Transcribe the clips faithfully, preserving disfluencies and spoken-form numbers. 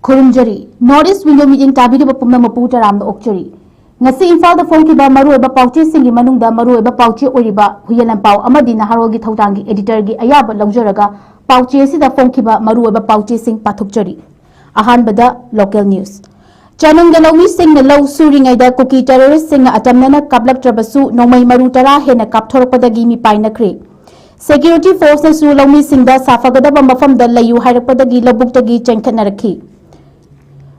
ꯈꯨꯔꯨꯝꯖꯔꯤ꯫ North East Window ꯃꯤꯠꯌꯦꯡ ꯇꯥꯕꯤꯔꯤꯕ ꯄꯨꯝꯅꯃꯛꯄꯨ ꯇꯔꯥꯝꯅ ꯑꯣꯛꯆꯔꯤ꯫ ꯉꯁꯤ ꯏꯝꯐꯥꯜꯗ ꯐꯣꯡꯈꯤꯕ ꯃꯔꯨꯑꯣꯏꯕ ꯄꯥꯎꯆꯦꯁꯤꯡꯒꯤ ꯃꯅꯨꯡꯗ ꯃꯔꯨꯑꯣꯏꯕ ꯄꯥꯎꯆꯦ ꯑꯣꯏꯔꯤꯕ ꯍꯨꯏꯌꯦꯟ ꯂꯟꯄꯥꯎ ꯑꯃꯗꯤ ꯅꯍꯥꯔꯣꯜꯒꯤ ꯊꯧꯗꯥꯡꯒꯤ editorꯒꯤ ꯑꯌꯥꯕ ꯂꯧꯖꯔꯒ ꯄꯥꯎꯆꯦ ꯑꯁꯤꯗ ꯐꯣꯡꯈꯤꯕ ꯃꯔꯨꯑꯣꯏꯕ ꯄꯥꯎꯆꯦꯁꯤꯡ ꯄꯥꯊꯣꯛꯆꯔꯤ꯫ ꯑꯍꯥꯟꯕꯗ local news꯫ ꯆꯅꯨꯡꯗ ꯂꯧꯃꯤꯁꯤꯡꯅ ꯂꯧ ꯁꯨꯔꯤꯉꯩꯗ ꯀꯨꯀꯤ terroristꯁꯤꯡꯅ ꯑꯇꯝꯅꯅ ꯀꯥꯞꯂꯛꯇ꯭ꯔꯕꯁꯨ ꯅꯣꯡꯃꯩ ꯃꯔꯨ ꯇꯔꯥ ꯍꯦꯟꯅ ꯀꯥꯞꯊꯣꯔꯛꯄꯗꯒꯤ ꯃꯤꯄꯥꯏꯅꯈ꯭ꯔꯦ꯫ Security forceꯅꯁꯨ ꯂꯧꯃꯤꯁꯤꯡꯗ ꯁꯥꯐꯒꯗꯕ ꯃꯐꯝꯗ ꯂꯩꯌꯨ ꯍꯥꯏꯔꯛꯄꯗꯒꯤ ꯂꯧꯕꯨꯛꯇꯒꯤ ꯆꯦꯟꯈꯠꯅꯔꯛꯈꯤ꯫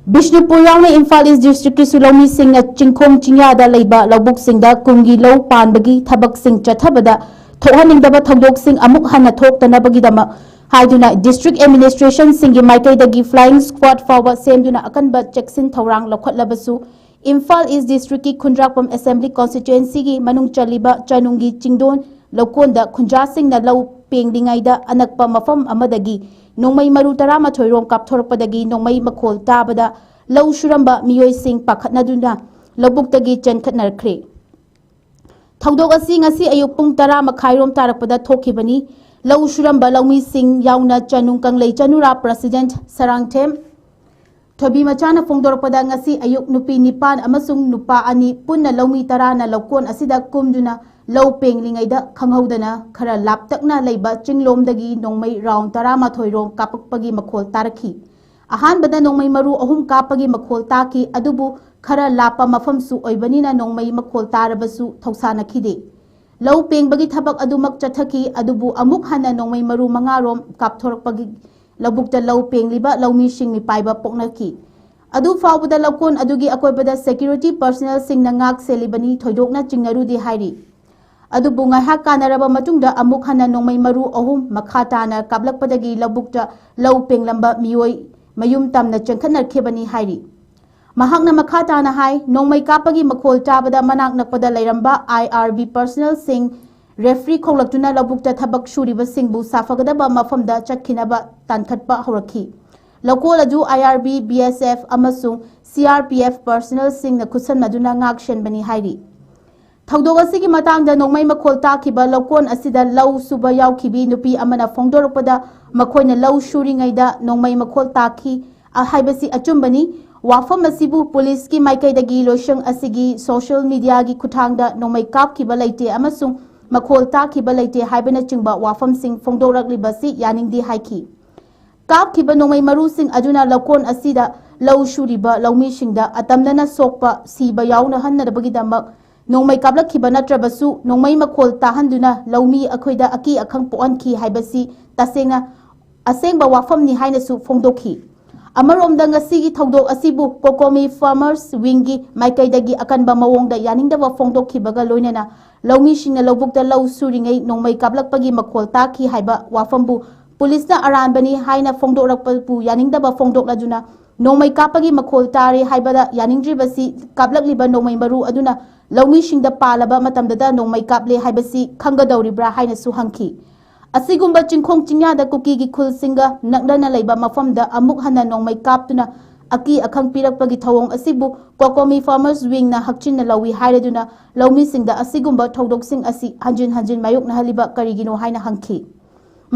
ꯕꯤꯁꯅꯨꯄꯨꯔ ꯌꯥꯎꯅ ꯏꯝꯐꯥꯜ East districtꯀꯤꯁꯨ ꯂꯧꯃꯤꯁꯤꯡꯅ ꯆꯤꯡꯈꯣꯡ ꯆꯤꯡꯌꯥꯗ ꯂꯩꯕ ꯂꯧꯕꯨꯛꯁꯤꯡꯗ ꯀꯨꯝꯒꯤ ꯂꯧ ꯄꯥꯟꯕꯒꯤ ꯊꯕꯛꯁꯤꯡ ꯆꯠꯊꯕꯗ ꯊꯣꯛꯍꯟꯅꯤꯡꯗꯕ ꯊꯧꯗꯣꯛꯁꯤꯡ ꯑꯃꯨꯛ ꯍꯟꯅ ꯊꯣꯛꯇꯅꯕꯒꯤꯗꯃꯛ ꯍꯥꯏꯗꯨꯅ district administrationꯁꯤꯡꯒꯤ ꯃꯥꯏꯀꯩꯗꯒꯤ flying squad ꯐꯥꯎꯕ ꯁꯦꯝꯗꯨꯅ ꯑꯀꯟꯕ ꯆꯦꯛꯁꯤꯟ ꯊꯧꯔꯥꯡ ꯂꯧꯈꯠꯂꯕꯁꯨ ꯏꯝꯐꯥꯜ East districtꯀꯤ ꯈꯨꯟꯗ꯭ꯔꯥꯛꯄꯝ assembly constituencyꯒꯤ ꯃꯅꯨꯡ ꯆꯜꯂꯤꯕ ꯆꯅꯨꯡꯒꯤ ꯆꯤꯡꯗꯣꯟ ꯂꯧꯀꯣꯟꯗ ꯈꯨꯟꯖꯥꯁꯤꯡꯅ ꯂꯧ ꯄꯦꯡꯂꯤꯉꯩꯗ ꯑꯅꯛꯄ ꯃꯐꯝ ꯑꯃꯗꯒꯤ ꯅꯣꯡꯃꯩ ꯃꯔꯨ ꯇꯔꯥꯃꯥꯊꯣꯏ ꯔꯣꯝ ꯀꯥꯞꯊꯣꯔꯛꯄꯗꯒꯤ ꯅꯣꯡꯃꯩ ꯃꯈꯣꯜ ꯇꯥꯕꯗ ꯂꯧ ꯁꯨꯔꯝꯕ ꯃꯤꯑꯣꯏꯁꯤꯡ ꯄꯥꯈꯠꯅꯗꯨꯅ ꯂꯧꯕꯨꯛꯇꯒꯤ ꯆꯦꯟꯈꯠꯅꯔꯛꯈ꯭ꯔꯦ꯫ ꯊꯧꯗꯣꯛ ꯑꯁꯤ ꯉꯁꯤ ꯑꯌꯨꯛ ꯄꯨꯡ ꯇꯔꯥ ꯃꯈꯥꯏꯔꯣꯝ ꯇꯥꯔꯛꯄꯗ ꯊꯣꯛꯈꯤꯕꯅꯤ꯫ ꯂꯧ ꯁꯨꯔꯝꯕ ꯂꯧꯃꯤꯁꯤꯡ ꯌꯥꯎꯅ ꯆꯅꯨꯡ ꯀꯪꯂꯩ ꯆꯅꯨꯔꯥ president ꯁꯔꯥꯡꯊꯦꯝ ꯊꯣꯏꯕꯤ ꯃꯆꯥꯅ ꯐꯣꯡꯗꯣꯔꯛꯄꯗ ꯉꯁꯤ ꯑꯌꯨꯛ ꯅꯨꯄꯤ ꯅꯤꯄꯥꯟ ꯑꯃꯁꯨꯡ ꯅꯨꯄꯥ ꯑꯅꯤ ꯄꯨꯟꯅ ꯂꯧꯃꯤ ꯇꯔꯥꯅ ꯂꯧꯀꯣꯟ ꯑꯁꯤꯗ ꯀꯨꯝꯗꯨꯅ ꯂꯧ ꯄꯦꯡꯂꯤꯉꯩꯗ ꯈꯪꯍꯧꯗꯅ ꯈꯔ ꯂꯥꯞꯇꯛꯅ ꯂꯩꯕ ꯆꯤꯡꯂꯣꯝꯗꯒꯤ ꯅꯣꯡꯃꯩ round ꯇꯔꯥꯃꯥꯊꯣꯏ ꯔꯣꯝ ꯀꯥꯞꯄꯛꯄꯒꯤ ꯃꯈꯣꯜ ꯇꯥꯔꯛꯈꯤ꯫ ꯑꯍꯥꯟꯕꯗ ꯅꯣꯡꯃꯩ ꯃꯔꯨ ꯑꯍꯨꯝ ꯀꯥꯞꯄꯒꯤ ꯃꯈꯣꯜ ꯇꯥꯈꯤ, ꯑꯗꯨꯕꯨ ꯈꯔ ꯂꯥꯞꯄ ꯃꯐꯝꯁꯨ ꯑꯣꯏꯕꯅꯤꯅ ꯅꯣꯡꯃꯩ ꯃꯈꯣꯜ ꯇꯥꯔꯕꯁꯨ ꯊꯧꯁꯥꯅꯈꯤꯗꯦ꯫ ꯂꯧ ꯄꯦꯡꯕꯒꯤ ꯊꯕꯛ ꯑꯗꯨꯃꯛ ꯆꯠꯊꯈꯤ, ꯑꯗꯨꯕꯨ ꯑꯃꯨꯛ ꯍꯟꯅ ꯅꯣꯡꯃꯩ ꯃꯔꯨ ꯃꯉꯥ ꯔꯣꯝ ꯀꯥꯞꯊꯣꯔꯛꯄꯒꯤ ꯂꯧꯕꯨꯛꯇ ꯂꯧ ꯄꯦꯡꯂꯤꯕ ꯂꯧꯃꯤꯁꯤꯡ ꯃꯤꯄꯥꯏꯕ ꯄꯣꯛꯅꯈꯤ꯫ ꯑꯗꯨ ꯐꯥꯎꯕꯗ ꯂꯧꯀꯣꯟ ꯑꯗꯨꯒꯤ ꯑꯀꯣꯏꯕꯗ security personnelꯁꯤꯡꯅ ꯉꯥꯛ ꯁꯦꯜꯂꯤꯕꯅꯤ, ꯊꯣꯏꯗꯣꯛꯅ ꯆꯤꯡꯅꯔꯨꯗꯦ ꯍꯥꯏꯔꯤ꯫ ꯑꯗꯨꯕꯨ ꯉꯥꯏꯍꯥꯛ ꯀꯥꯟꯅꯔꯕ ꯃꯇꯨꯡꯗ ꯑꯃꯨꯛ ꯍꯟꯅ ꯅꯣꯡꯃꯩ ꯃꯔꯨ ꯑꯍꯨꯝ ꯃꯈꯥ ꯇꯥꯅ ꯀꯥꯞꯂꯛꯄꯗꯒꯤ ꯂꯧꯕꯨꯛꯇ ꯂꯧ ꯄꯦꯡꯂꯝꯕ ꯃꯤꯑꯣꯏ ꯃꯌꯨꯝ ꯇꯝꯅ ꯆꯦꯟꯈꯠꯅꯔꯛꯈꯤꯕꯅꯤ ꯍꯥꯏꯔꯤ꯫ ꯃꯍꯥꯛꯅ ꯃꯈꯥ ꯇꯥꯅ ꯍꯥꯏ, ꯅꯣꯡꯃꯩ ꯀꯥꯞꯄꯒꯤ ꯃꯈꯣꯜ ꯇꯥꯕꯗ ꯃꯅꯥꯛ ꯅꯛꯄꯗ ꯂꯩꯔꯝꯕ IRB personnelꯁꯤꯡ referee ꯈꯣꯡꯂꯛꯇꯨꯅ ꯂꯧꯕꯨꯛꯇ ꯊꯕꯛ ꯁꯨꯔꯤꯕꯁꯤꯡꯕꯨ ꯁꯥꯐꯒꯗꯕ ꯃꯐꯝꯗ ꯆꯠꯈꯤꯅꯕ ꯇꯥꯟꯈꯠꯄ ꯍꯧꯔꯛꯈꯤ꯫ ꯂꯧꯀꯣꯜ ꯑꯗꯨ IRB, BSF ꯑꯃꯁꯨꯡ CRPF personnelꯁꯤꯡꯅ ꯈꯨꯠꯁꯝꯅꯗꯨꯅ ꯉꯥꯛ ꯁꯦꯟꯕꯅꯤ ꯍꯥꯏꯔꯤ꯫ ꯊꯧꯗꯣꯛ ꯑꯁꯤꯒꯤ ꯃꯇꯥꯡꯗ ꯅꯣꯡꯃꯩ ꯃꯈꯣꯜ ꯇꯥꯈꯤꯕ ꯂꯧꯀꯣꯟ ꯑꯁꯤꯗ ꯂꯧ ꯁꯨꯕ ꯌꯥꯎꯈꯤꯕꯤ ꯅꯨꯄꯤ ꯑꯃꯅ ꯐꯣꯡꯗꯣꯔꯛꯄꯗ, ꯃꯈꯣꯏꯅ ꯂꯧ ꯁꯨꯔꯤꯉꯩꯗ ꯅꯣꯡꯃꯩ ꯃꯈꯣꯜ ꯇꯥꯈꯤ꯫ ꯍꯥꯏꯕꯁꯤ ꯑꯆꯨꯝꯕꯅꯤ꯫ ꯋꯥꯐꯝ ꯑꯁꯤꯕꯨ ꯄꯨꯂꯤꯁꯀꯤ ꯃꯥꯏꯀꯩꯗꯒꯤ ꯂꯣꯏꯁꯪ ꯑꯁꯤꯒꯤ ꯁꯣꯁꯤꯌꯦꯜ ꯃꯤꯗꯤꯌꯥꯒꯤ ꯈꯨꯠꯊꯥꯡꯗ ꯅꯣꯡꯃꯩ ꯀꯥꯞꯈꯤꯕ ꯂꯩꯇꯦ ꯑꯃꯁꯨꯡ ꯃꯈꯣꯜ ꯇꯥꯈꯤꯕ ꯂꯩꯇꯦ ꯍꯥꯏꯕꯅꯆꯤꯡꯕ ꯋꯥꯐꯝꯁꯤꯡ ꯐꯣꯡꯗꯣꯔꯛꯂꯤꯕꯁꯤ ꯌꯥꯅꯤꯡꯗꯦ ꯍꯥꯏꯈꯤ꯫ ꯀꯥꯞꯈꯤꯕ ꯅꯣꯡꯃꯩ ꯃꯔꯨꯁꯤꯡ ꯑꯗꯨꯅ ꯂꯧꯀꯣꯟ ꯑꯁꯤꯗ ꯂꯧ ꯁꯨꯔꯤꯕ ꯂꯧꯃꯤꯁꯤꯡꯗ ꯑꯇꯝꯅꯅ ꯁꯣꯛꯄ, ꯁꯤꯕ ꯌꯥꯎꯅꯍꯟꯅꯕꯒꯤꯗꯃꯛ ꯅꯣꯡꯃꯩ ꯀꯥꯞꯂꯛꯈꯤꯕ ꯅꯠꯇ꯭ꯔꯕꯁꯨ, ꯅꯣꯡꯃꯩ ꯃꯈꯣꯜ ꯇꯥꯍꯟꯗꯨꯅ ꯂꯧꯃꯤ ꯑꯩꯈꯣꯏꯗ ꯑꯀꯤ ꯑꯈꯪ ꯄꯣꯛꯍꯟꯈꯤ ꯍꯥꯏꯕꯁꯤ ꯇꯁꯦꯡꯅ ꯑꯁꯦꯡꯕ ꯋꯥꯐꯝꯅꯤ ꯍꯥꯏꯅꯁꯨ ꯐꯣꯡꯗꯣꯛꯈꯤ꯫ ꯑꯃꯔꯣꯝꯗ, ꯉꯁꯤꯒꯤ ꯊꯧꯗꯣꯛ ꯑꯁꯤꯕꯨ ꯀꯣꯀꯣꯃꯤ ꯐꯥꯔꯃꯔꯁ ꯋꯤꯡꯒꯤ ꯃꯥꯏꯀꯩꯗꯒꯤ ꯑꯀꯟꯕ ꯃꯑꯣꯡꯗ ꯌꯥꯅꯤꯡꯗꯕ ꯐꯣꯡꯗꯣꯛꯈꯤꯕꯒ ꯂꯣꯏꯅꯅ ꯂꯧꯃꯤꯁꯤꯡꯅ ꯂꯧꯕꯨꯛꯇ ꯂꯧ ꯁꯨꯔꯤꯉꯩ ꯅꯣꯡꯃꯩ ꯀꯥꯞꯂꯛꯄꯒꯤ ꯃꯈꯣꯜ ꯇꯥꯈꯤ ꯍꯥꯏꯕ ꯋꯥꯐꯝꯕꯨ ꯄꯨꯂꯤꯁꯅ ꯑꯔꯥꯟꯕꯅꯤ ꯍꯥꯏꯅ ꯐꯣꯡꯗꯣꯛꯂꯛꯄꯕꯨ ꯌꯥꯅꯤꯡꯗꯕ ꯐꯣꯡꯗꯣꯛꯂꯗꯨꯅ ꯅꯣꯡꯃꯩ ꯀꯥꯞꯄꯒꯤ ꯃꯈꯣꯜ ꯇꯥꯔꯦ ꯍꯥꯏꯕꯗ ꯌꯥꯅꯤꯡꯗ꯭ꯔꯤꯕꯁꯤ ꯀꯥꯞꯂꯛꯂꯤꯕ ꯅꯣꯡꯃꯩ ꯃꯔꯨ ꯑꯗꯨꯅ ꯂꯧꯃꯤꯁꯤꯡꯗ ꯄꯥꯜꯂꯕ ꯃꯇꯝꯗꯇ ꯅꯣꯡꯃꯩ ꯀꯥꯞꯂꯦ ꯍꯥꯏꯕꯁꯤ ꯈꯪꯒꯗꯧꯔꯤꯕ꯭ꯔꯥ ꯍꯥꯏꯅꯁꯨ ꯍꯪꯈꯤ꯫ ꯑꯁꯤꯒꯨꯝꯕ ꯆꯤꯡꯈꯣꯡ ꯆꯤꯡꯌꯥꯗ ꯀꯨꯀꯤꯒꯤ ꯈꯨꯜꯁꯤꯡꯒ ꯅꯛꯅꯅ ꯂꯩꯕ ꯃꯐꯝꯗ ꯑꯃꯨꯛ ꯍꯟꯅ ꯅꯣꯡꯃꯩ ꯀꯥꯞꯇꯨꯅ ꯑꯀꯤ ꯑꯈꯪ ꯄꯤꯔꯛꯄꯒꯤ ꯊꯧꯑꯣꯡ ꯑꯁꯤꯕꯨ ꯀꯣꯀꯣꯃꯤ ꯐꯥꯔꯃꯔꯁ ꯋꯤꯡꯅ ꯍꯛꯆꯤꯟꯅ ꯂꯧꯏ ꯍꯥꯏꯔꯗꯨꯅ ꯂꯧꯃꯤꯁꯤꯡꯗ ꯑꯁꯤꯒꯨꯝꯕ ꯊꯧꯗꯣꯛꯁꯤꯡ ꯑꯁꯤ ꯍꯟꯖꯤꯟ ꯍꯟꯖꯤꯟ ꯃꯥꯌꯣꯛꯅꯍꯜꯂꯤꯕ ꯀꯔꯤꯒꯤꯅꯣ ꯍꯥꯏꯅ ꯍꯪꯈꯤ꯫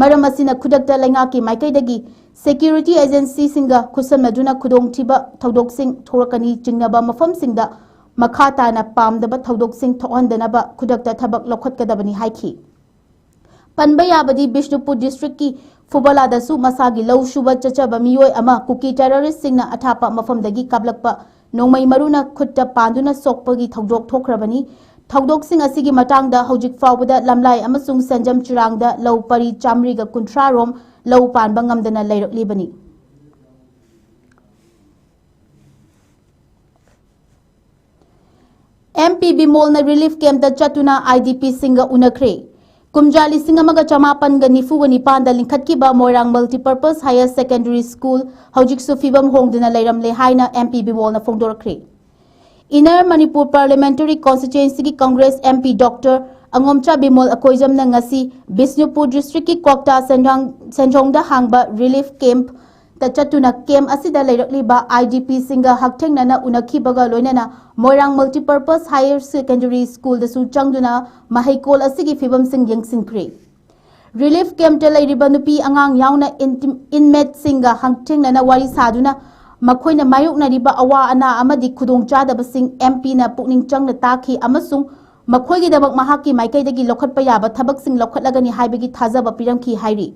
ꯃꯔꯝ ꯑꯁꯤꯅ ꯈꯨꯗꯛꯇ ꯂꯩꯉꯥꯛꯀꯤ ꯃꯥꯏꯀꯩꯗꯒꯤ ꯁꯦꯀ꯭ꯌꯨꯔꯤꯇꯤ ꯑꯦꯖꯦꯟꯁꯤꯁꯤꯡꯒ ꯈꯨꯠꯁꯝꯅꯗꯨꯅ ꯈꯨꯗꯣꯡꯊꯤꯕ ꯊꯧꯗꯣꯛꯁꯤꯡ ꯊꯣꯛꯂꯛꯀꯅꯤ ꯆꯤꯡꯅꯕ ꯃꯐꯝꯁꯤꯡꯗ ꯃꯈꯥ ꯇꯥꯅ ꯄꯥꯝꯗꯕ ꯊꯧꯗꯣꯛꯁꯤꯡ ꯊꯣꯛꯍꯟꯗꯅꯕ ꯈꯨꯗꯛꯇ ꯊꯕꯛ ꯂꯧꯈꯠꯀꯗꯕꯅꯤ ꯍꯥꯏꯈꯤ꯫ ꯄꯟꯕ ꯌꯥꯕꯗꯤ ꯕꯤꯁꯅꯨꯄꯨꯔ ꯗꯤꯁꯇ꯭ꯔꯤꯛꯀꯤ ꯐꯨꯕꯂꯥꯗꯁꯨ ꯃꯁꯥꯒꯤ ꯂꯧ ꯁꯨꯕ ꯆꯠꯆꯕ ꯃꯤꯑꯣꯏ ꯑꯃ ꯀꯨꯀꯤ ꯇꯦꯔꯣꯔꯤꯁꯁꯤꯡꯅ ꯑꯊꯥꯞꯄ ꯃꯐꯝꯗꯒꯤ ꯀꯥꯞꯂꯛꯄ ꯅꯣꯡꯃꯩ ꯃꯔꯨꯅ ꯈꯨꯠꯇ ꯄꯥꯟꯗꯨꯅ ꯁꯣꯛꯄꯒꯤ ꯊꯧꯗꯣꯛ ꯊꯣꯛꯈ꯭ꯔꯕꯅꯤ꯫ ꯊꯧꯗꯣꯛꯁꯤꯡ ꯑꯁꯤꯒꯤ ꯃꯇꯥꯡꯗ ꯍꯧꯖꯤꯛ ꯐꯥꯎꯕꯗ ꯂꯝꯂꯥꯏ ꯑꯃꯁꯨꯡ ꯁꯦꯟꯖꯝ ꯆꯤꯔꯥꯡꯗ ꯂꯧ ꯄꯔꯤ ꯆꯥꯃꯔꯤꯒ ꯀꯨꯟꯊ꯭ꯔꯥ ꯔꯣꯝ ꯂꯧ ꯄꯥꯟꯕ ꯉꯝꯗꯅ ꯂꯩꯔꯛꯂꯤꯕꯅꯤ꯫ ꯑꯦꯝ ꯄꯤ ꯕꯤꯃꯣꯜꯅ ꯔꯤꯂꯤꯐ ꯀꯦꯝꯞꯇ ꯆꯠꯇꯨꯅ ꯑꯥꯏ ꯗꯤ ꯄꯤꯁꯤꯡꯒ ꯎꯅꯈ꯭ꯔꯦ꯫ ꯀꯨꯝꯖꯥ ꯂꯤꯁꯤꯡ ꯑꯃꯒ ꯆꯃꯥꯄꯟꯒ ꯅꯤꯐꯨꯒ ꯅꯤꯄꯥꯟꯗ ꯂꯤꯡꯈꯠꯈꯤꯕ Moirang multipurpose higher secondary school ꯍꯧꯖꯤꯛꯁꯨ ꯐꯤꯕꯝ ꯍꯣꯡꯗꯅ ꯂꯩꯔꯝꯂꯦ ꯍꯥꯏꯅ ꯑꯦꯝ ꯄꯤ ꯕꯤꯃꯣꯜꯅ ꯐꯣꯡꯗꯣꯔꯛꯈ꯭ꯔꯦ꯫ ꯏꯟꯅꯔ ꯃꯅꯤꯄꯨꯔ ꯄꯥꯔꯂꯤꯌꯥꯃꯦꯟꯇꯔꯤ ꯀꯣꯟꯁꯇꯤꯇ꯭ꯋꯦꯟꯁꯤꯒꯤ Congress M P doctor Angomcha Bimol ꯑꯀꯣꯏꯖꯝꯅ ꯉꯁꯤ ꯕꯤꯁꯅꯨꯄꯨꯔ ꯗꯤꯁꯇ꯭ꯔꯤꯛꯀꯤ ꯀ꯭ꯋꯥꯛꯇꯥ ꯁꯦꯟꯗ꯭ꯔꯥꯡ-, ꯁꯦꯟꯗ꯭ꯔꯣꯡꯗ ꯍꯥꯡꯕ ꯔꯤꯂꯤꯐ ꯀꯦꯝꯞ ꯇ ꯆꯠꯇꯨꯅ ꯀꯦꯝꯞ ꯑꯁꯤꯗ ꯂꯩꯔꯛꯂꯤꯕ ꯑꯥꯏ ꯗꯤ ꯄꯤꯁꯤꯡꯒ ꯍꯛꯊꯦꯡꯅꯅ ꯎꯅꯈꯤꯕꯒ ꯂꯣꯏꯅꯅ ꯃꯣꯏꯔꯥꯡ ꯃꯜꯇꯤꯄꯔꯄꯁ ꯍꯥꯌꯔ ꯁꯦꯀꯦꯟꯗꯔꯤ ꯁ꯭ꯀꯨꯜꯗꯁꯨ ꯆꯪꯗꯨꯅ ꯃꯍꯩꯀꯣꯜ ꯑꯁꯤꯒꯤ ꯐꯤꯕꯝꯁꯤꯡ ꯌꯦꯡꯁꯤꯟꯈ꯭ꯔꯦ꯫ ꯔꯤꯂꯤꯐ ꯀꯦꯝꯞꯇ ꯂꯩꯔꯤꯕ ꯅꯨꯄꯤ ꯑꯉꯥꯡ ꯌꯥꯎꯅ ꯏꯟꯇꯤꯝ-, ꯏꯟꯃꯦꯠꯁꯤꯡꯒ ꯍꯛꯊꯦꯡꯅꯅ ꯋꯥꯔꯤ ꯁꯥꯗꯨꯅ ꯃꯈꯣꯏꯅ ꯃꯥꯌꯣꯛꯅꯔꯤꯕ ꯑꯋꯥ ꯑꯅꯥ ꯑꯃꯗꯤ ꯈꯨꯗꯣꯡꯆꯥꯗꯕꯁꯤꯡ ꯑꯦꯝ ꯄꯤꯅ ꯄꯨꯛꯅꯤꯡ ꯆꯪꯅ ꯇꯥꯈꯤ ꯑꯃꯁꯨꯡ ꯃꯈꯣꯏꯒꯤꯗꯃꯛ ꯃꯍꯥꯛꯀꯤ ꯃꯥꯏꯀꯩꯗꯒꯤ ꯂꯧꯈꯠꯄ ꯌꯥꯕ ꯊꯕꯛꯁꯤꯡ ꯂꯧꯈꯠꯂꯒꯅꯤ ꯍꯥꯏꯕꯒꯤ ꯊꯥꯖꯕ ꯄꯤꯔꯝꯈꯤ ꯍꯥꯏꯔꯤ꯫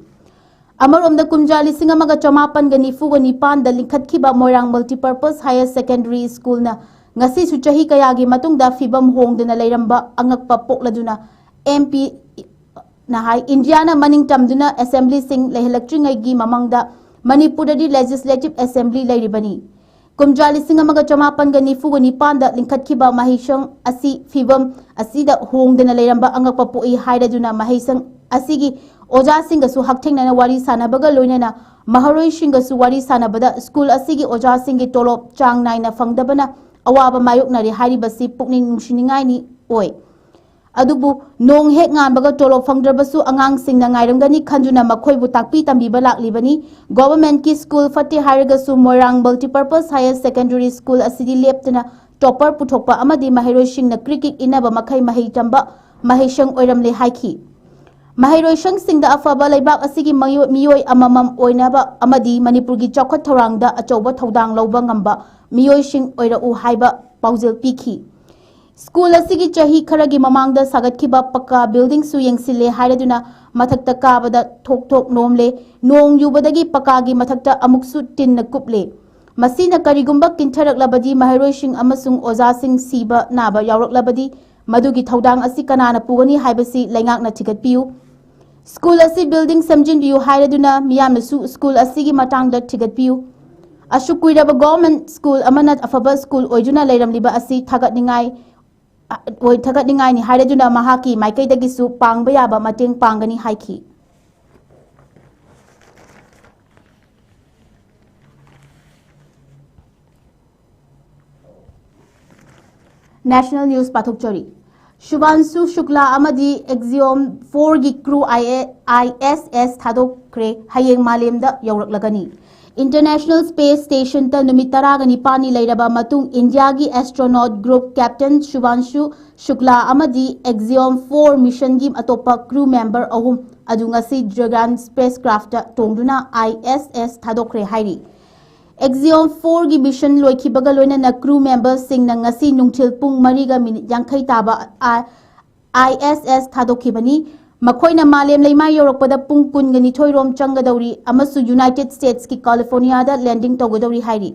ꯑꯃꯔꯣꯝꯗ, ꯀꯨꯝꯖꯥ ꯂꯤꯁꯤꯡ ꯑꯃꯒ ꯆꯃꯥꯄꯟꯒ ꯅꯤꯐꯨꯒ ꯅꯤꯄꯥꯟꯗ ꯂꯤꯡꯈꯠꯈꯤꯕ ꯃꯣꯏꯔꯥꯡ Multipurpose Higher Secondary Schoolꯅ ꯉꯁꯤꯁꯨ ꯆꯍꯤ ꯀꯌꯥꯒꯤ ꯃꯇꯨꯡꯗ ꯐꯤꯕꯝ ꯍꯣꯡꯗꯅ ꯂꯩꯔꯝꯕ ꯑꯉꯛꯄ ꯄꯣꯛꯂꯗꯨꯅ ꯑꯦꯝ ꯄꯤꯅ ꯍꯥꯏ, ꯏꯟꯗꯤꯌꯥꯅ ꯃꯅꯤꯡ ꯇꯝꯗꯨꯅ ꯑꯦꯁꯦꯝꯕ꯭ꯂꯤꯁꯤꯡ ꯂꯩꯍꯜꯂꯛꯇ꯭ꯔꯤꯉꯩꯒꯤ ꯃꯃꯥꯡꯗ ꯃꯅꯤꯄꯨꯔꯗꯗꯤ Legislative Assembly ꯂꯩꯔꯤꯕꯅꯤ꯫ ꯀꯨꯝꯖꯥ ꯂꯤꯁꯤꯡ ꯑꯃꯒ ꯆꯃꯥꯄꯟꯒ ꯅꯤꯐꯨꯒ ꯅꯤꯄꯥꯟꯗ ꯂꯤꯡꯈꯠꯈꯤꯕ ꯃꯍꯩꯁꯪ ꯑꯁꯤ ꯐꯤꯕꯝ ꯑꯁꯤꯗ ꯍꯣꯡꯗꯅ ꯂꯩꯔꯝꯕ ꯑꯉꯛꯄ ꯄꯣꯛꯏ ꯍꯥꯏꯔꯗꯨꯅ ꯃꯍꯩꯁꯪ ꯑꯁꯤꯒꯤ ꯑꯣꯖꯥꯁꯤꯡꯒꯁꯨ ꯍꯛꯊꯦꯡꯅꯅ ꯋꯥꯔꯤ ꯁꯥꯟꯅꯕꯒ ꯂꯣꯏꯅꯅ ꯃꯍꯩꯔꯣꯏꯁꯤꯡꯒꯁꯨ ꯋꯥꯔꯤ ꯁꯥꯟꯅꯕꯗ ꯁ꯭ꯀꯨꯜ ꯑꯁꯤꯒꯤ ꯑꯣꯖꯥꯁꯤꯡꯒꯤ ꯇꯣꯂꯣꯞ ꯆꯥꯡ ꯅꯥꯏꯅ ꯐꯪꯗꯕꯅ ꯑꯋꯥꯕ ꯃꯥꯌꯣꯛꯅꯔꯤ ꯍꯥꯏꯔꯤꯕꯁꯤ ꯄꯨꯛꯅꯤꯡ ꯅꯨꯡꯁꯤꯅꯤꯡꯉꯥꯏꯅꯤ ꯑꯣꯏ꯫ ꯑꯗꯨꯕꯨ ꯅꯣꯡ ꯍꯦꯛ ꯉꯥꯟꯕꯒ ꯇꯣꯂꯣꯞ ꯐꯪꯗ꯭ꯔꯕꯁꯨ ꯑꯉꯥꯡꯁꯤꯡꯅ ꯉꯥꯏꯔꯝꯒꯅꯤ ꯈꯟꯗꯨꯅ ꯃꯈꯣꯏꯕꯨ ꯇꯥꯛꯄꯤ ꯇꯝꯕꯤꯕ ꯂꯥꯛꯂꯤꯕꯅꯤ꯫ ꯒꯣꯚꯔꯟꯃꯦꯟꯠꯀꯤ ꯁ꯭ꯀꯨꯜ ꯐꯠꯇꯦ ꯍꯥꯏꯔꯒꯁꯨ ꯃꯣꯏꯔꯥꯡ Multipurpose Higher Secondary School ꯑꯁꯤꯗꯤ ꯂꯦꯞꯇꯅ ꯇꯣꯞꯄꯔ ꯄꯨꯊꯣꯛꯄ ꯑꯃꯗꯤ ꯃꯍꯩꯔꯣꯏꯁꯤꯡꯅ ꯀ꯭ꯔꯤꯛ ꯀ꯭ꯔꯤꯛ ꯏꯟꯅꯕ ꯃꯈꯩ ꯃꯍꯩ ꯇꯝꯕ ꯃꯍꯩꯁꯪ ꯑꯣꯏꯔꯝꯂꯦ ꯍꯥꯏꯈꯤ꯫ ꯃꯍꯩꯔꯣꯏꯁꯪꯁꯤꯡꯗ ꯑꯐꯕ ꯂꯩꯕꯥꯛ ꯑꯁꯤꯒꯤ ꯃꯤꯑꯣꯏ, ꯃꯤꯑꯣꯏ ꯑꯃꯃꯝ ꯑꯣꯏꯅꯕ ꯑꯃꯗꯤ ꯃꯅꯤꯄꯨꯔꯒꯤ ꯆꯥꯎꯈꯠ ꯊꯧꯔꯥꯡꯗ ꯑꯆꯧꯕ ꯊꯧꯗꯥꯡ ꯂꯧꯕ ꯉꯝꯕ ꯃꯤꯑꯣꯏꯁꯤꯡ ꯑꯣꯏꯔꯛꯎ ꯍꯥꯏꯕ ꯄꯥꯎꯖꯦꯜ ꯄꯤꯈꯤ꯫ ꯁ꯭ꯀꯨꯜ ꯑꯁꯤꯒꯤ ꯆꯍꯤ ꯈꯔꯒꯤ ꯃꯃꯥꯡꯗ ꯁꯥꯒꯠꯈꯤꯕ ꯄꯀꯥ ꯕꯤꯜꯗꯤꯡꯁꯨ ꯌꯦꯡꯁꯤꯜꯂꯦ ꯍꯥꯏꯔꯗꯨꯅ ꯃꯊꯛꯇ ꯀꯥꯕꯗ ꯊꯣꯛ ꯊꯣꯛ ꯅꯣꯝꯂꯦ꯫ ꯅꯣꯡ ꯌꯨꯕꯗꯒꯤ ꯄꯀꯥꯒꯤ ꯃꯊꯛꯇ ꯑꯃꯨꯛꯁꯨ ꯇꯤꯟꯅ ꯀꯨꯞꯂꯦ꯫ ꯃꯁꯤꯅ ꯀꯔꯤꯒꯨꯝꯕ ꯀꯤꯟꯊꯔꯛꯂꯕꯗꯤ ꯃꯍꯩꯔꯣꯏꯁꯤꯡ ꯑꯃꯁꯨꯡ ꯑꯣꯖꯥꯁꯤꯡ ꯁꯤꯕ ꯅꯥꯕ ꯌꯥꯎꯔꯛꯂꯕꯗꯤ ꯃꯗꯨꯒꯤ ꯊꯧꯗꯥꯡ ꯑꯁꯤ ꯀꯅꯥꯅ ꯄꯨꯒꯅꯤ ꯍꯥꯏꯕꯁꯤ ꯂꯩꯉꯥꯛꯅ ꯊꯤꯒꯠꯄꯤꯌꯨ꯫ ꯁ꯭ꯀꯨꯜ ꯑꯁꯤ ꯕꯤꯜꯗꯤꯡ ꯁꯦꯝꯖꯤꯟꯕꯤꯌꯨ ꯍꯥꯏꯔꯗꯨꯅ ꯃꯤꯌꯥꯝꯅꯁꯨ ꯁ꯭ꯀꯨꯜ ꯑꯁꯤꯒꯤ ꯃꯇꯥꯡꯗ ꯊꯤꯒꯠꯄꯤꯌꯨ꯫ ꯑꯁꯨꯛ ꯀꯨꯏꯔꯕ ꯒꯣꯚꯔꯟꯃꯦꯟꯠ ꯁ꯭ꯀꯨꯜ ꯑꯃꯅ ꯑꯐꯕ ꯁ꯭ꯀꯨꯜ ꯑꯣꯏꯗꯨꯅ ꯂꯩꯔꯝꯂꯤꯕ ꯑꯁꯤ ꯊꯥꯒꯠꯅꯤꯡꯉꯥꯏ, ꯑ, ꯑꯣꯏ, ꯊꯥꯒꯠꯅꯤꯡꯉꯥꯏꯅꯤ ꯍꯥꯏꯔꯗꯨꯅ ꯃꯍꯥꯛꯀꯤ ꯃꯥꯏꯀꯩꯗꯒꯤꯁꯨ ꯄꯥꯡꯕ ꯌꯥꯕ ꯃꯇꯦꯡ ꯄꯥꯡꯒꯅꯤ ꯍꯥꯏꯈꯤ꯫ National News ꯄꯥꯊꯣꯛꯆꯔꯤ꯫ ꯁꯨꯚꯥꯟꯁꯨ ꯁꯨꯛꯂꯥ ꯑꯃꯗꯤ ꯑꯦꯛꯖꯤꯌꯣꯝ ꯐꯣꯔꯒꯤ crew I S S ꯊꯥꯗꯣꯛꯈ꯭ꯔꯦ, ꯍꯌꯦꯡ ꯃꯥꯂꯦꯝꯗ ꯌꯧꯔꯛꯂꯒꯅꯤ꯫ International Space Stationꯇ ꯅꯨꯃꯤꯠ ꯇꯔꯥꯒ ꯅꯤꯄꯥꯜꯅꯤ ꯂꯩꯔꯕ ꯃꯇꯨꯡ ꯏꯟꯗꯤꯌꯥꯒꯤ astronaut group captain ꯁꯨꯚꯥꯟꯁꯨ ꯁꯨꯛꯂꯥ ꯑꯃꯗꯤ ꯑꯦꯛꯖꯤꯌꯣꯝ ꯐꯣꯔ missionꯒꯤ ꯑꯇꯣꯞꯄ crew member ꯑꯍꯨꯝ ꯑꯗꯨ ꯉꯁꯤ Dragon spacecraft ꯇꯣꯡꯗꯨꯅ I S S ꯊꯥꯗꯣꯛꯈ꯭ꯔꯦ ꯍꯥꯏꯔꯤ꯫ Axiom four ꯒꯤ mission ꯂꯣꯏꯈꯤꯕꯒ ꯂꯣꯏꯅꯅ crew member ꯁꯤꯡꯅ ꯉꯁꯤ ꯅꯨꯡꯊꯤꯜ ꯄꯨꯡ ꯃꯔꯤꯒ ꯃꯤꯅꯤꯠ ꯌꯥꯡꯈꯩ ꯇꯥꯕ I S S ꯊꯥꯗꯣꯛꯈꯤꯕꯅꯤ꯫ ꯃꯈꯣꯏꯅ ꯃꯥꯂꯦꯝ ꯂꯩꯃꯥꯏ ꯌꯧꯔꯛꯄꯗ ꯄꯨꯡ ꯀꯨꯟꯒ ꯅꯤꯊꯣꯏ ꯔꯣꯝ ꯆꯪꯒꯗꯧꯔꯤ ꯑꯃꯁꯨꯡ United States ꯀꯤ California ꯗ landing ꯇꯧꯒꯗꯧꯔꯤ ꯍꯥꯏꯔꯤ꯫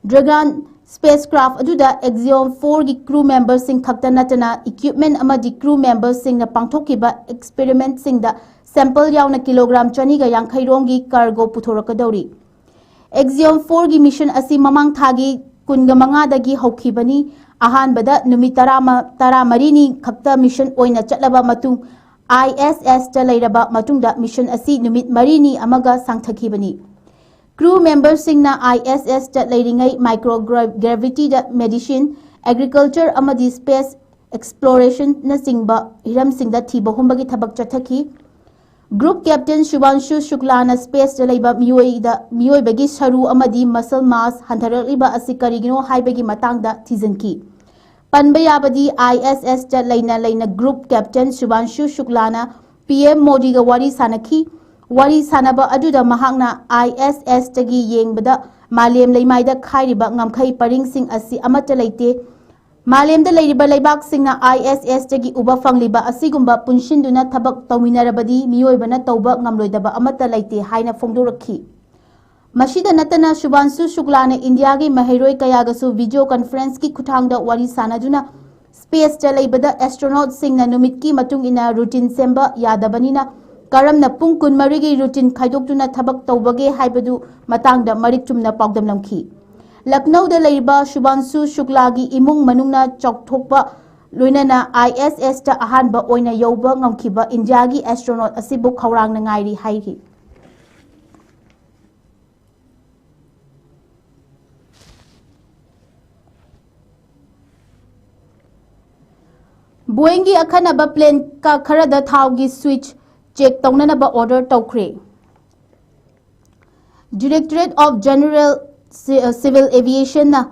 Dragon spacecraft ꯑꯗꯨꯗ Axiom four ꯒꯤ crew member ꯁꯤꯡ ꯈꯛꯇ ꯅꯠꯇꯅ equipment ꯑꯃꯗꯤ crew member ꯁꯤꯡꯅ ꯄꯥꯡꯊꯣꯛꯈꯤꯕ experiment ꯁꯤꯡꯗ sample ꯌꯥꯎꯅ ꯀꯤꯂꯣꯒ꯭ꯔꯥꯝ ꯆꯅꯤꯒ ꯌꯥꯡꯈꯩ ꯔꯣꯝꯒꯤ cargo ꯄꯨꯊꯣꯔꯛꯀꯗꯧꯔꯤ꯫ Axiom four ꯒꯤ mission ꯑꯁꯤ ꯃꯃꯥꯡ ꯊꯥꯒꯤ ꯀꯨꯟꯒ ꯃꯉꯥꯗꯒꯤ ꯍꯧꯈꯤꯕꯅꯤ꯫ ꯑꯍꯥꯟꯕꯗ ꯅꯨꯃꯤꯠ ꯇꯔꯥ, ꯇꯔꯥꯃꯔꯤꯅꯤ ꯈꯛꯇ mission ꯑꯣꯏꯅ ꯆꯠꯂꯕ ꯃꯇꯨꯡ, I S S ꯇ ꯂꯩꯔꯕ ꯃꯇꯨꯡꯗ mission ꯑꯁꯤ ꯅꯨꯃꯤꯠ ꯃꯔꯤꯅꯤ ꯑꯃꯒ ꯁꯥꯡꯊꯈꯤꯕꯅꯤ꯫ Crew member ꯁꯤꯡꯅ I S S ꯇ ꯂꯩꯔꯤꯉꯩ microgravity ꯗ medicine, agriculture ꯑꯃꯗꯤ space exploration ꯅꯆꯤꯡꯕ ꯍꯤꯔꯝꯁꯤꯡꯗ ꯊꯤꯕ ꯍꯨꯝꯕꯒꯤ ꯊꯕꯛ ꯆꯠꯊꯈꯤ꯫ Group captain Shubhanshu Shuklaꯅ space ꯇ ꯂꯩꯕ ꯃꯤꯑꯣꯏꯗ, ꯃꯤꯑꯣꯏꯕꯒꯤ ꯁꯔꯨ ꯑꯃꯗꯤ muscle mass ꯍꯟꯊꯔꯛꯂꯤꯕ ꯑꯁꯤ ꯀꯔꯤꯒꯤꯅꯣ ꯍꯥꯏꯕꯒꯤ ꯃꯇꯥꯡꯗ ꯊꯤꯖꯤꯟꯈꯤ꯫ ꯄꯟꯕ ꯌꯥꯕꯗꯤ, I S S ꯇ ꯂꯩꯅ ꯂꯩꯅ group captain Shubhanshu Shuklaꯅ P M ꯃꯣꯗꯤꯒ ꯋꯥꯔꯤ ꯁꯥꯟꯅꯈꯤ꯫ ꯋꯥꯔꯤ ꯁꯥꯟꯅꯕ ꯑꯗꯨꯗ ꯃꯍꯥꯛꯅ I S S ꯇꯒꯤ ꯌꯦꯡꯕꯗ ꯃꯥꯂꯦꯝ ꯂꯩꯃꯥꯏꯗ ꯈꯥꯏꯔꯤꯕ ꯉꯝꯈꯩ ꯄꯔꯤꯡꯁꯤꯡ ꯑꯁꯤ ꯑꯃꯠꯇ ꯂꯩꯇꯦ꯫ ꯃꯥꯂꯦꯝꯗ ꯂꯩꯔꯤꯕ ꯂꯩꯕꯥꯛꯁꯤꯡꯅ I S S ꯇꯒꯤ ꯎꯕ ꯐꯪꯂꯤꯕ ꯑꯁꯤꯒꯨꯝꯕ ꯄꯨꯟꯁꯤꯟꯗꯨꯅ ꯊꯕꯛ ꯇꯧꯃꯤꯟꯅꯔꯕꯗꯤ ꯃꯤꯑꯣꯏꯕꯅ ꯇꯧꯕ ꯉꯝꯂꯣꯏꯗꯕ ꯑꯃꯠꯇ ꯂꯩꯇꯦ ꯍꯥꯏꯅ ꯐꯣꯡꯗꯣꯔꯛꯈꯤ꯫ ꯃꯁꯤꯗ ꯅꯠꯇꯅ ꯁꯨꯕꯥꯟꯁꯨ ꯁꯨꯛꯂꯥꯅ ꯏꯟꯗꯤꯌꯥꯒꯤ ꯃꯍꯩꯔꯣꯏ ꯀꯌꯥꯒꯁꯨ video conference ꯀꯤ ꯈꯨꯠꯊꯥꯡꯗ ꯋꯥꯔꯤ ꯁꯥꯟꯅꯗꯨꯅ space ꯇ ꯂꯩꯕꯗ astronaut ꯁꯤꯡꯅ ꯅꯨꯃꯤꯠꯀꯤ ꯃꯇꯨꯡ ꯏꯟꯅ routine ꯁꯦꯝꯕ ꯌꯥꯗꯕꯅꯤꯅ ꯀꯔꯝꯅ ꯄꯨꯡ ꯀꯨꯟꯃꯔꯤꯒꯤ routine ꯈꯥꯏꯗꯣꯛꯇꯨꯅ ꯊꯕꯛ ꯇꯧꯕꯒꯦ ꯍꯥꯏꯕꯗꯨ ꯃꯇꯥꯡꯗ ꯃꯔꯤꯛ ꯆꯨꯝꯅ ꯄꯥꯎꯗꯝꯂꯝꯈꯤ꯫ ꯂꯈꯅꯧꯗ ꯂꯩꯔꯤꯕ ꯁꯨꯕꯥꯟꯁꯨ ꯁꯨꯛꯂꯥꯒꯤ ꯏꯃꯨꯡ ꯃꯅꯨꯡꯅ ꯆꯥꯎꯊꯣꯛꯄ ꯂꯣꯏꯅꯅ I S S ꯇ ꯑꯍꯥꯟꯕ ꯑꯣꯏꯅ ꯌꯧꯕ ꯉꯝꯈꯤꯕ ꯏꯟꯗꯤꯌꯥꯒꯤ astronaut ꯑꯁꯤꯕꯨ ꯈꯧꯔꯥꯡꯅ ꯉꯥꯏꯔꯤ ꯍꯥꯏꯔꯤ꯫ Boeing ꯒꯤ ꯑꯈꯟꯅꯕ plane ꯈꯔꯗ ꯊꯥꯎꯒꯤ switch check ꯇꯧꯅꯅꯕ order ꯇꯧꯈ꯭ꯔꯦ꯫ Directorate of General Ci-, Civil Aviation ꯅ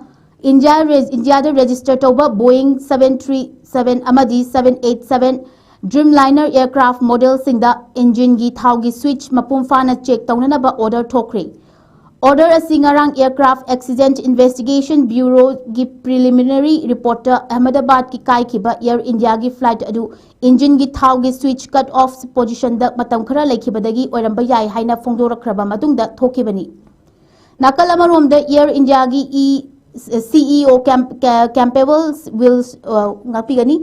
ꯏꯟꯗꯤꯌꯥ ꯔꯦ-, ꯏꯟꯗꯤꯌꯥꯗ register ꯇꯧꯕ Boeing seven three seven ꯑꯃꯗꯤ seven eight seven Dreamliner aircraft modelꯁꯤꯡꯗ engine ꯒꯤ ꯊꯥꯎꯒꯤ switch ꯃꯄꯨꯡ ꯐꯥꯅ check ꯇꯧꯅꯅꯕ order ꯊꯣꯛꯈ꯭ꯔꯦ꯫ Order ꯑꯁꯤ ꯉꯔꯥꯡ Aircraft Accident Investigation Bureau ꯒꯤ preliminary report ꯇ ꯑꯍꯃꯗꯥꯕꯥꯗꯀꯤ ꯀꯥꯏꯈꯤꯕ Air India ꯒꯤ flight ꯑꯗꯨ engine ꯒꯤ ꯊꯥꯎꯒꯤ switch cut off position ꯗ ꯃꯇꯝ ꯈꯔ ꯂꯩꯈꯤꯕꯗꯒꯤ ꯑꯣꯏꯔꯝꯕ ꯌꯥꯏ ꯍꯥꯏꯅ ꯐꯣꯡꯗꯣꯔꯛꯈ꯭ꯔꯕ ꯃꯇꯨꯡꯗ ꯊꯣꯛꯈꯤꯕꯅꯤ꯫ ꯅꯥꯀꯜ ꯑꯃꯔꯣꯝꯗ Air India ꯒꯤ E, CEO Camp-, Ca-, Campbell Wills-, ꯑ, ꯉꯥꯛꯄꯤꯒꯅꯤ꯫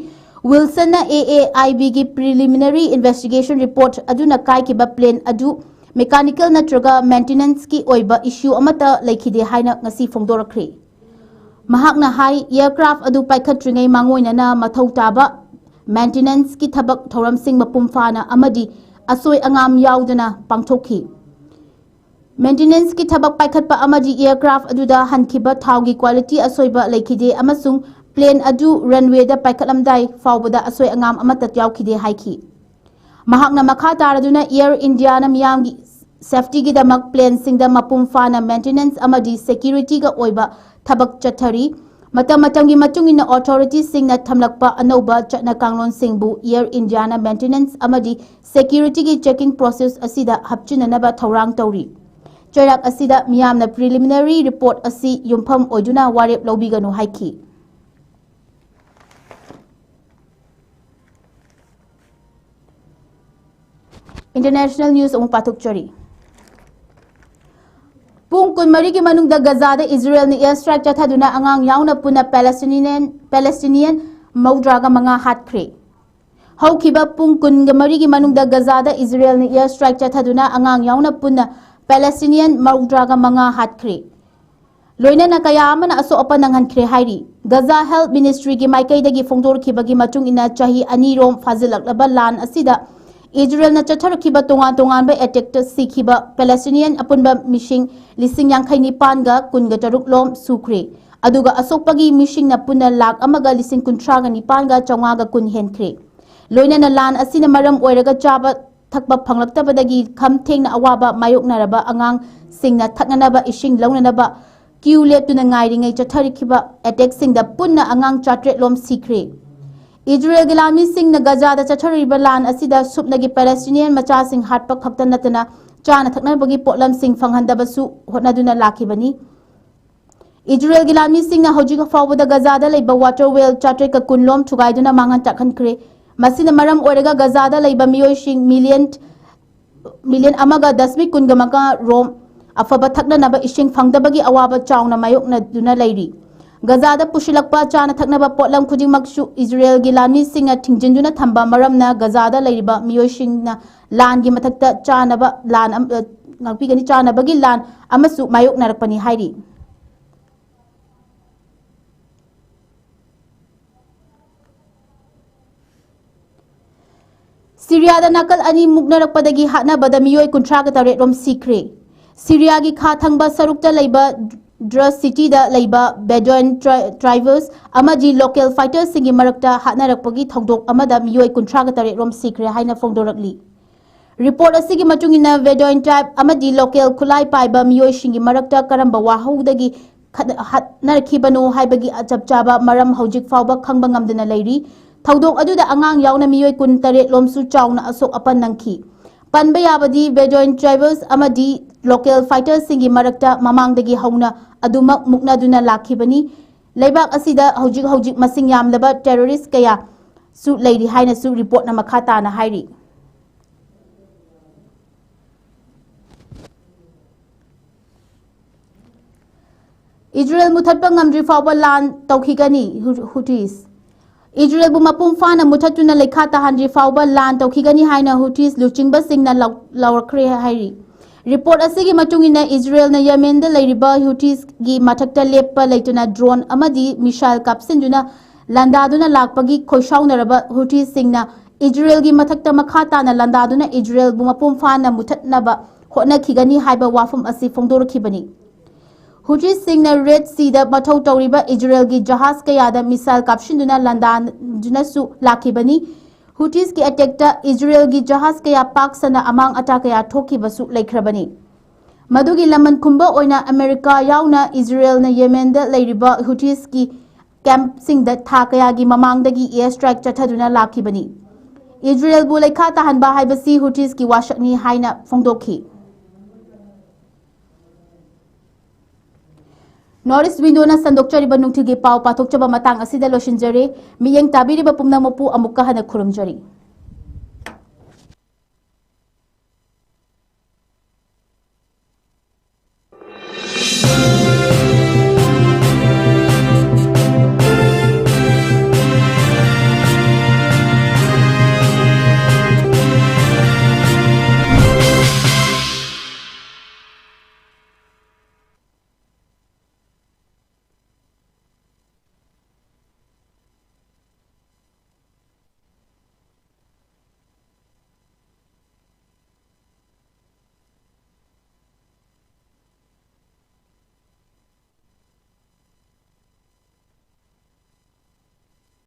Wilson ꯅ A A I B ꯒꯤ preliminary investigation report ꯑꯗꯨꯅ ꯀꯥꯏꯈꯤꯕ plane ꯑꯗꯨ mechanical ꯅꯠꯇ꯭ꯔꯒ maintenance ꯀꯤ ꯑꯣꯏꯕ issue ꯑꯃꯠꯇ ꯂꯩꯈꯤꯗꯦ ꯍꯥꯏꯅ ꯉꯁꯤ ꯐꯣꯡꯗꯣꯔꯛꯈ꯭ꯔꯦ꯫ ꯃꯍꯥꯛꯅ ꯍꯥꯏ, aircraft ꯑꯗꯨ ꯄꯥꯏꯈꯠꯇ꯭ꯔꯤꯉꯩ ꯃꯥꯡꯑꯣꯏꯅꯅ ꯃꯊꯧ ꯇꯥꯕ maintenance ꯀꯤ ꯊꯕꯛ ꯊꯧꯔꯝꯁꯤꯡ ꯃꯄꯨꯡ ꯐꯥꯅ ꯑꯃꯗꯤ ꯑꯁꯣꯏ ꯑꯉꯥꯝ ꯌꯥꯎꯗꯅ ꯄꯥꯡꯊꯣꯛꯈꯤ꯫ Maintenance ꯀꯤ ꯊꯕꯛ ꯄꯥꯏꯈꯠꯄ ꯑꯃꯗꯤ aircraft ꯑꯗꯨꯗ ꯍꯟꯈꯤꯕ ꯊꯥꯎꯒꯤ quality ꯑꯁꯣꯏꯕ ꯂꯩꯈꯤꯗꯦ ꯑꯃꯁꯨꯡ plane ꯑꯗꯨ runway ꯗ ꯄꯥꯏꯈꯠꯂꯝꯗꯥꯏ ꯐꯥꯎꯕꯗ ꯑꯁꯣꯏ ꯑꯉꯥꯝ ꯑꯃꯠꯇ ꯌꯥꯎꯈꯤꯗꯦ ꯍꯥꯏꯈꯤ꯫ ꯃꯍꯥꯛꯅ ꯃꯈꯥ ꯇꯥꯔꯗꯨꯅ Air India ꯅ ꯃꯤꯌꯥꯝꯒꯤ safety ꯒꯤꯗꯃꯛ plane ꯁꯤꯡꯗ ꯃꯄꯨꯡ ꯐꯥꯅ maintenance ꯑꯃꯗꯤ security ꯒ ꯑꯣꯏꯕ ꯊꯕꯛ ꯆꯠꯊꯔꯤ꯫ ꯃꯇꯝ ꯃꯇꯝꯒꯤ ꯃꯇꯨꯡ ꯏꯟꯅ authority ꯁꯤꯡꯅ ꯊꯝꯂꯛꯄ ꯑꯅꯧꯕ ꯆꯠꯅ ꯀꯥꯡꯂꯣꯟꯁꯤꯡꯕꯨ Air India ꯅ maintenance ꯑꯃꯗꯤ security ꯒꯤ checking process ꯑꯁꯤꯗ ꯍꯥꯞꯆꯤꯟꯅꯅꯕ ꯊꯧꯔꯥꯡ ꯇꯧꯔꯤ꯫ ꯆꯩꯔꯥꯛ ꯑꯁꯤꯗ ꯃꯤꯌꯥꯝꯅ preliminary report ꯑꯁꯤ ꯌꯨꯝꯐꯝ ꯑꯣꯏꯗꯨꯅ ꯋꯥꯔꯦꯞ ꯂꯧꯕꯤꯒꯅꯨ ꯍꯥꯏꯈꯤ꯫ International news ꯑꯃꯨꯛ ꯄꯥꯊꯣꯛꯆꯔꯤ꯫ ꯄꯨꯡ ꯀꯨꯟꯃꯔꯤꯒꯤ ꯃꯅꯨꯡꯗ ꯒꯖꯥꯗ ꯏꯖꯔꯦꯜꯅ air strike ꯆꯠꯊꯗꯨꯅ ꯑꯉꯥꯡ ꯌꯥꯎꯅ ꯄꯨꯟꯅ Palestinian, Palestinian ꯃꯧꯗ꯭ꯔꯥꯒ ꯃꯉꯥ ꯍꯥꯠꯈ꯭ꯔꯦ꯫ ꯍꯧꯈꯤꯕ ꯄꯨꯡ ꯀꯨꯟꯒ ꯃꯔꯤꯒꯤ ꯃꯅꯨꯡꯗ ꯒꯖꯥꯗ ꯏꯖꯔꯦꯜꯅ air strike ꯆꯠꯊꯗꯨꯅ ꯑꯉꯥꯡ ꯌꯥꯎꯅ ꯄꯨꯟꯅ Palestinian ꯃꯧꯗ꯭ꯔꯥꯒ ꯃꯉꯥ ꯍꯥꯠꯈ꯭ꯔꯦ꯫ ꯂꯣꯏꯅꯅ ꯀꯌꯥ ꯑꯃꯅ ꯑꯁꯣꯛ ꯑꯄꯟ ꯅꯪꯍꯟꯈ꯭ꯔꯦ ꯍꯥꯏꯔꯤ꯫ Gaza Health Ministry ꯒꯤ ꯃꯥꯏꯀꯩꯗꯒꯤ ꯐꯣꯡꯗꯣꯔꯛꯈꯤꯕꯒꯤ ꯃꯇꯨꯡ ꯏꯟꯅ, ꯆꯍꯤ ꯑꯅꯤꯔꯣꯝ ꯐꯥꯖꯤꯜꯂꯛꯂꯕ ꯂꯥꯟ ꯑꯁꯤꯗ ꯏꯖꯔꯦꯜꯅ ꯆꯠꯊꯔꯛꯈꯤꯕ ꯇꯣꯉꯥꯟ ꯇꯣꯉꯥꯟꯕ attack ꯇ ꯁꯤꯈꯤꯕ Palestinian ꯑꯄꯨꯟꯕ ꯃꯤꯁꯤꯡ ꯂꯤꯁꯤꯡ ꯌꯥꯡꯈꯩ ꯅꯤꯄꯥꯟꯒ ꯀꯨꯟꯒ ꯇꯔꯨꯛ ꯂꯣꯝ ꯁꯨꯈ꯭ꯔꯦ꯫ ꯑꯗꯨꯒ ꯑꯁꯣꯛꯄꯒꯤ ꯃꯤꯁꯤꯡꯅ ꯄꯨꯟꯅ ꯂꯥꯈ ꯑꯃꯒ ꯂꯤꯁꯤꯡ ꯀꯨꯟꯊ꯭ꯔꯥꯒ ꯅꯤꯄꯥꯟꯒ ꯆꯥꯝꯃꯉꯥꯒ ꯀꯨꯟ ꯍꯦꯟꯈ꯭ꯔꯦ꯫ ꯂꯣꯏꯅꯅ ꯂꯥꯟ ꯑꯁꯤꯅ ꯃꯔꯝ ꯑꯣꯏꯔꯒ ꯆꯥꯕ ꯊꯛꯄ ꯐꯪꯂꯛꯇꯕꯗꯒꯤ ꯈꯝ ꯊꯦꯡꯅ ꯑꯋꯥꯕ ꯃꯥꯌꯣꯛꯅꯔꯕ ꯑꯉꯥꯡꯁꯤꯡꯅ ꯊꯛꯅꯅꯕ ꯏꯁꯤꯡ ꯂꯧꯅꯅꯕ queue ꯂꯦꯞꯇꯨꯅ ꯉꯥꯏꯔꯤꯉꯩ ꯆꯠꯊꯔꯛꯈꯤꯕ attack ꯁꯤꯡꯗ ꯄꯨꯟꯅ ꯑꯉꯥꯡ ꯆꯥꯇ꯭ꯔꯦꯠ ꯂꯣꯝ ꯁꯤꯈ꯭ꯔꯦ꯫ ꯏꯖꯔꯦꯜꯒꯤ ꯂꯥꯟꯃꯤꯁꯤꯡꯅ ꯒꯖꯥꯗ ꯆꯠꯊꯔꯤꯕ ꯂꯥꯟ ꯑꯁꯤꯗ ꯁꯨꯞꯅꯒꯤ ꯄꯦꯂꯦꯁꯇꯤꯅꯤꯌꯟ ꯃꯆꯥꯁꯤꯡ ꯍꯥꯠꯄ ꯈꯛꯇ ꯅꯠꯇꯅ ꯆꯥꯅ ꯊꯛꯅꯕꯒꯤ ꯄꯣꯠꯂꯝꯁꯤꯡ ꯐꯪꯍꯟꯗꯕꯁꯨ ꯍꯣꯠꯅꯗꯨꯅ ꯂꯥꯛꯈꯤꯕꯅꯤ꯫ ꯏꯖꯔꯦꯜꯒꯤ ꯂꯥꯟꯃꯤꯁꯤꯡꯅ ꯍꯧꯖꯤꯛ ꯐꯥꯎꯕꯗ ꯒꯖꯥꯗ ꯂꯩꯕ ꯋꯥꯇꯔ ꯋꯦꯜ ꯆꯥꯇ꯭ꯔꯦꯠꯀ ꯀꯨꯟ ꯂꯣꯝ ꯊꯨꯒꯥꯏꯗꯨꯅ ꯃꯥꯡꯍꯟ ꯇꯥꯛꯍꯟꯈ꯭ꯔꯦ꯫ ꯃꯁꯤꯅ ꯃꯔꯝ ꯑꯣꯏꯔꯒ ꯒꯖꯥꯗ ꯂꯩꯕ ꯃꯤꯑꯣꯏꯁꯤꯡ ꯃꯤꯂꯤꯌꯟ ꯃꯤꯂꯤꯌꯟ ꯑꯃꯒ ꯗꯁꯃꯤꯛ ꯀꯨꯟꯒ ꯃꯉꯥ ꯔꯣꯝ ꯑꯐꯕ ꯊꯛꯅꯅꯕ ꯏꯁꯤꯡ ꯐꯪꯗꯕꯒꯤ ꯑꯋꯥꯕ ꯆꯥꯎꯅ ꯃꯥꯌꯣꯛꯅꯗꯨꯅ ꯂꯩꯔꯤ꯫ ꯒꯖꯥꯗ ꯄꯨꯁꯤꯜꯂꯛꯄ ꯆꯥꯅ ꯊꯛꯅꯕ ꯄꯣꯠꯂꯝ ꯈꯨꯗꯤꯡꯃꯛꯁꯨ ꯏꯖꯔꯦꯜꯒꯤ ꯂꯥꯟꯃꯤꯁꯤꯡꯅ ꯊꯤꯡꯖꯤꯟꯗꯨꯅ ꯊꯝꯕ ꯃꯔꯝꯅ ꯒꯖꯥꯗ ꯂꯩꯔꯤꯕ ꯃꯤꯑꯣꯏꯁꯤꯡꯅ ꯂꯥꯟꯒꯤ ꯃꯊꯛꯇ ꯆꯥꯅꯕ ꯂꯥꯟ ꯑꯃ, ꯑ, ꯉꯥꯛꯄꯤꯒꯅꯤ, ꯆꯥꯅꯕꯒꯤ ꯂꯥꯟ ꯑꯃꯁꯨ ꯃꯥꯌꯣꯛꯅꯔꯛꯄꯅꯤ ꯍꯥꯏꯔꯤ꯫ ꯁꯤꯔꯤꯌꯥꯗ ꯅꯥꯀꯜ ꯑꯅꯤ ꯃꯨꯛꯅꯔꯛꯄꯗꯒꯤ ꯍꯥꯠꯅꯕꯗ ꯃꯤꯑꯣꯏ ꯀꯨꯟꯊ꯭ꯔꯥꯒ ꯇꯔꯦꯠ ꯔꯣꯝ ꯁꯤꯈ꯭ꯔꯦ꯫ ꯁꯤꯔꯤꯌꯥꯒꯤ ꯈꯥ ꯊꯪꯕ ꯁꯔꯨꯛꯇ ꯂꯩꯕ ꯗ꯭ꯔꯁ ꯁꯤꯇꯤꯗ ꯂꯩꯕ ꯕꯦꯗꯣꯏꯟ ꯇ꯭ꯔꯥꯏ-, ꯇ꯭ꯔꯥꯏꯕꯜꯁ ꯑꯃꯗꯤ ꯂꯣꯀꯦꯜ ꯐꯥꯏꯇꯔꯁꯤꯡꯒꯤ ꯃꯔꯛꯇ ꯍꯥꯠꯅꯔꯛꯄꯒꯤ ꯊꯧꯗꯣꯛ ꯑꯃꯗ ꯃꯤꯑꯣꯏ ꯀꯨꯟꯊ꯭ꯔꯥꯒ ꯇꯔꯦꯠ ꯔꯣꯝ ꯁꯤꯈ꯭ꯔꯦ ꯍꯥꯏꯅ ꯐꯣꯡꯗꯣꯔꯛꯂꯤ꯫ ꯔꯤꯄꯣꯔꯠ ꯑꯁꯤꯒꯤ ꯃꯇꯨꯡ ꯏꯟꯅ ꯕꯦꯗꯣꯏꯟ ꯇ꯭ꯔꯥꯏꯕ ꯑꯃꯗꯤ ꯂꯣꯀꯦꯜ ꯈꯨꯠꯂꯥꯏ ꯄꯥꯏꯕ ꯃꯤꯑꯣꯏꯁꯤꯡꯒꯤ ꯃꯔꯛꯇ ꯀꯔꯝꯕ ꯋꯥꯍꯧꯗꯒꯤ ꯈꯠ-, ꯍꯥꯠꯅꯔꯛꯈꯤꯕꯅꯣ ꯍꯥꯏꯕꯒꯤ ꯆꯞ ꯆꯥꯕ ꯃꯔꯝ ꯍꯧꯖꯤꯛ ꯐꯥꯎꯕ ꯈꯪꯕ ꯉꯝꯗꯅ ꯂꯩꯔꯤ꯫ ꯊꯧꯗꯣꯛ ꯑꯗꯨꯗ ꯑꯉꯥꯡ ꯌꯥꯎꯅ ꯃꯤꯑꯣꯏ ꯀꯨꯟ ꯇꯔꯦꯠ ꯂꯣꯝꯁꯨ ꯆꯥꯎꯅ ꯑꯁꯣꯛ ꯑꯄꯟ ꯅꯪꯈꯤ꯫ ꯄꯟꯕ ꯌꯥꯕꯗꯤ ꯕꯦꯗꯣꯏꯟ ꯇ꯭ꯔꯥꯏꯕꯜꯁ ꯑꯃꯗꯤ ꯂꯣꯀꯦꯜ ꯐꯥꯏꯇꯔꯁꯤꯡꯒꯤ ꯃꯔꯛꯇ ꯃꯃꯥꯡꯗꯒꯤ ꯍꯧꯅ ꯑꯗꯨꯃꯛ ꯃꯨꯛꯅꯗꯨꯅ ꯂꯥꯛꯈꯤꯕꯅꯤ꯫ ꯂꯩꯕꯥꯛ ꯑꯁꯤꯗ ꯍꯧꯖꯤꯛ ꯍꯧꯖꯤꯛ ꯃꯁꯤꯡ ꯌꯥꯝꯂꯕ ꯇꯦꯔꯣꯔꯤꯁ ꯀꯌꯥꯁꯨ ꯂꯩꯔꯤ ꯍꯥꯏꯅꯁꯨ ꯔꯤꯄꯣꯔꯠꯅ ꯃꯈꯥ ꯇꯥꯅ ꯍꯥꯏꯔꯤ꯫ ꯏꯖꯔꯦꯜ ꯃꯨꯊꯠꯄ ꯉꯝꯗ꯭ꯔꯤ ꯐꯥꯎꯕ ꯂꯥꯟ ꯇꯧꯈꯤꯒꯅꯤ, ꯍꯨ-, ꯍꯨꯇꯤꯁ꯫ ꯏꯖꯔꯦꯜꯕꯨ ꯃꯄꯨꯡ ꯐꯥꯅ ꯃꯨꯊꯠꯇꯨꯅ ꯂꯩꯈꯥ ꯇꯥꯍꯟꯗ꯭ꯔꯤ ꯐꯥꯎꯕ ꯂꯥꯟ ꯇꯧꯈꯤꯒꯅꯤ ꯍꯥꯏꯅ ꯍꯨꯇꯤꯁ ꯂꯨꯆꯤꯡꯕꯁꯤꯡꯅ ꯂꯥꯎ-, ꯂꯥꯎꯔꯛꯈ꯭ꯔꯦ ꯍꯥꯏꯔꯤ꯫ ꯔꯤꯄꯣꯔꯠ ꯑꯁꯤꯒꯤ ꯃꯇꯨꯡ ꯏꯟꯅ, ꯏꯖꯔꯦꯜꯅ ꯌꯦꯃꯦꯟꯗ ꯂꯩꯔꯤꯕ ꯍꯨꯇꯤꯁꯒꯤ ꯃꯊꯛꯇ ꯂꯦꯞꯄ ꯂꯩꯇꯅ ꯗ꯭ꯔꯣꯟ ꯑꯃꯗꯤ ꯃꯤꯁꯥꯏꯜ ꯀꯥꯞꯁꯤꯟꯗꯨꯅ ꯂꯥꯟꯗꯥꯗꯨꯅ ꯂꯥꯛꯄꯒꯤ ꯈꯣꯏꯁꯥꯎꯅꯔꯕ ꯍꯨꯇꯤꯁꯤꯡꯅ ꯏꯖꯔꯦꯜꯒꯤ ꯃꯊꯛꯇ ꯃꯈꯥ ꯇꯥꯅ ꯂꯥꯟꯗꯥꯗꯨꯅ ꯏꯖꯔꯦꯜꯕꯨ ꯃꯄꯨꯡ ꯐꯥꯅ ꯃꯨꯊꯠꯅꯕ ꯍꯣꯠꯅꯈꯤꯒꯅꯤ ꯍꯥꯏꯕ ꯋꯥꯐꯝ ꯑꯁꯤ ꯐꯣꯡꯗꯣꯔꯛꯈꯤꯕꯅꯤ꯫ ꯍꯨꯇꯤꯁꯁꯤꯡꯅ ꯔꯦꯗ ꯁꯤꯗ ꯃꯊꯧ ꯇꯧꯔꯤꯕ ꯏꯖꯔꯦꯜꯒꯤ ꯖꯍꯥꯖ ꯀꯌꯥꯗ ꯃꯤꯁꯥꯏꯜ ꯀꯥꯞꯁꯤꯟꯗꯨꯅ ꯂꯥꯟꯗꯥꯗꯨꯅꯁꯨ ꯂꯥꯛꯈꯤꯕꯅꯤ꯫ ꯍꯨꯇꯤꯁꯀꯤ ꯑꯦꯇꯦꯛꯇ ꯏꯖꯔꯦꯜꯒꯤ ꯖꯍꯥꯖ ꯀꯌꯥ ꯄꯥꯛ ꯁꯟꯅ ꯑꯃꯥꯡ ꯑꯇꯥ ꯀꯌꯥ ꯊꯣꯛꯈꯤꯕꯁꯨ ꯂꯩꯈ꯭ꯔꯕꯅꯤ꯫ ꯃꯗꯨꯒꯤ ꯂꯃꯟ ꯈꯨꯝꯕ ꯑꯣꯏꯅ ꯑꯃꯦꯔꯤꯀꯥ ꯌꯥꯎꯅ ꯏꯖꯔꯦꯜꯅ ꯌꯦꯃꯦꯟꯗ ꯂꯩꯔꯤꯕ ꯍꯨꯇꯤꯁꯀꯤ ꯀꯦꯝꯞꯁꯤꯡꯗ ꯊꯥ ꯀꯌꯥꯒꯤ ꯃꯃꯥꯡꯗꯒꯤ ꯑꯦꯌꯔ ꯁ꯭ꯇ꯭ꯔꯥꯏꯛ ꯆꯠꯊꯗꯨꯅ ꯂꯥꯛꯈꯤꯕꯅꯤ꯫ ꯏꯖꯔꯦꯜꯕꯨ ꯂꯩꯈꯥ ꯇꯥꯍꯟꯕ ꯍꯥꯏꯕꯁꯤ ꯍꯨꯇꯤꯁꯀꯤ ꯋꯥꯁꯛꯅꯤ ꯍꯥꯏꯅ ꯐꯣꯡꯗꯣꯛꯈꯤ꯫ ꯅꯣꯔꯠ ꯏꯁ ꯋꯤꯟꯗꯣꯅ ꯁꯟꯗꯣꯛꯆꯔꯤꯕ ꯅꯨꯡꯊꯤꯜꯒꯤ ꯄꯥꯎ ꯄꯥꯊꯣꯛꯆꯕ ꯃꯇꯥꯡ ꯑꯁꯤꯗ ꯂꯣꯏꯁꯤꯟꯖꯔꯦ꯫ ꯃꯤꯠꯌꯦꯡ ꯇꯥꯕꯤꯔꯤꯕ ꯄꯨꯝꯅꯃꯛꯄꯨ ꯑꯃꯨꯛꯀ ꯍꯟꯅ ꯈꯨꯔꯨꯝꯖꯔꯤ꯫